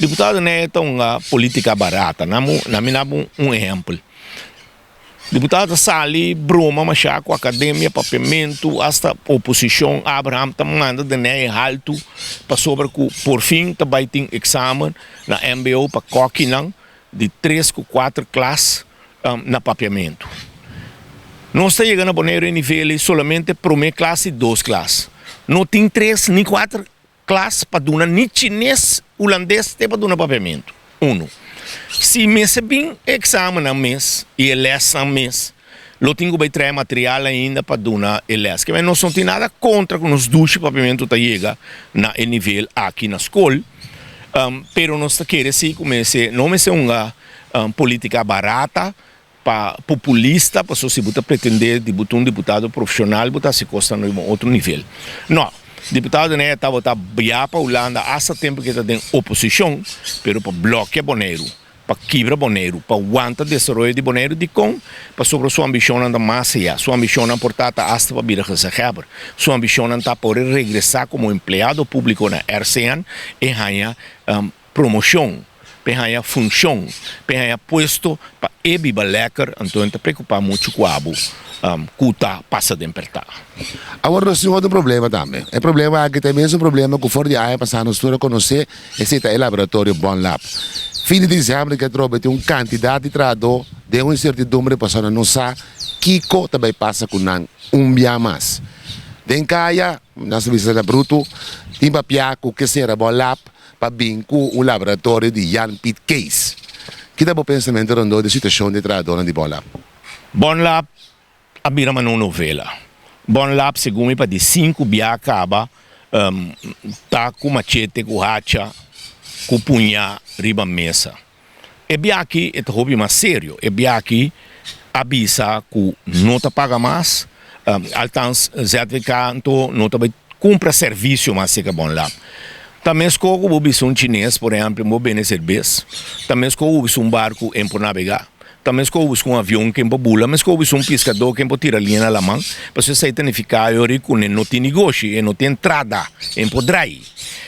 Diputado ne ta un polítika barata. Na mi na un ehèmpel. Diputado ta sali broma mashá ku akademia, papiamentu, asta oposishon Abraham ta manda den e haltu pasobra ku porfin ta bai tin eksamen na mbo pa kòkinan di tres ku kuater klas na papiamentu. Nos ta yega na Boneiru e nivel ei solamente promé klas i dos klas. No tin tres ni kuater klas pa duna ni chines, hulandes te pa duna papiamentu. Unu. Si mester bin e eksamennan mes i e lèsnan mes, lo tin ku bai trae material ainda pa duna e lès. Keme nos no tin nada kontra ku nos dushi papiamentu ta yega na e nivel aki na skol, pero nos ta kere si ku mester no mester hunga politica barata pa populista, pasobra si bo ta pretende di bo ta un diputado profesional bo ta haci cosnan riba un otro nivel. No, diputado Ney tabata bia pa Hulanda hasta tempo cu e ta den oposicion, pero pa blokia Boneiru, pa kibra Boneiru, pa wanta desaroyo di Boneiru. Dicon? Pasobra su ambicionnan ta mas allá, su ambicionnan por ta ta hasta pa bira gezaghebber, su ambicionnan ta por e regresa como empleado publico na RCN e haña promocion, p'e haña funcion, p'e haña puesto pa e biba lekker, anto e ta preocupa mucho cu abo cu ta pasa den perta. Awor nos tin otro problema tambe. E problema aki ta e mesun problema cu for di aña pasa nos tur a conoce, esey ta e laboratorio Bonlab. Fin di diciember ke atrobe tin un cantidad di trahador den un incertidumbre pasobra nan no sa kico ta bay pasa cu nan un bia mas. Den caya, nos ta bisa na bruto, tin papia cu ke cera Bonlab pa bin ku un laboratorio di Jan Piet Kees. Ki ta bo pensamentu rondó di situashon di e trahadónan di Bonlab? Bonlab a bira manera un novela. Bonlab segun mi pa di sinku bia kaba ta ku machete, ku hacha, ku puñá riba mesa. E bia aki e ta hopi mas serio. E bia aki a bisa ku no ta paga mas, altans ZVK anto no ta bai kumpra servisio mas serka Bonlab. Ta meskos ku bo bisa un chines, por ehèmpel, bo bende serbes, ta meskos ku bo bisa un barku en por nabegá, ta meskos ku bo bisa un avion ken por bula, meskos ku bo bisa un piskadó ken por tira liña na laman, pasobra esei ta nifiká yori ku no tin negoshi, e no tin entrada, en por drai.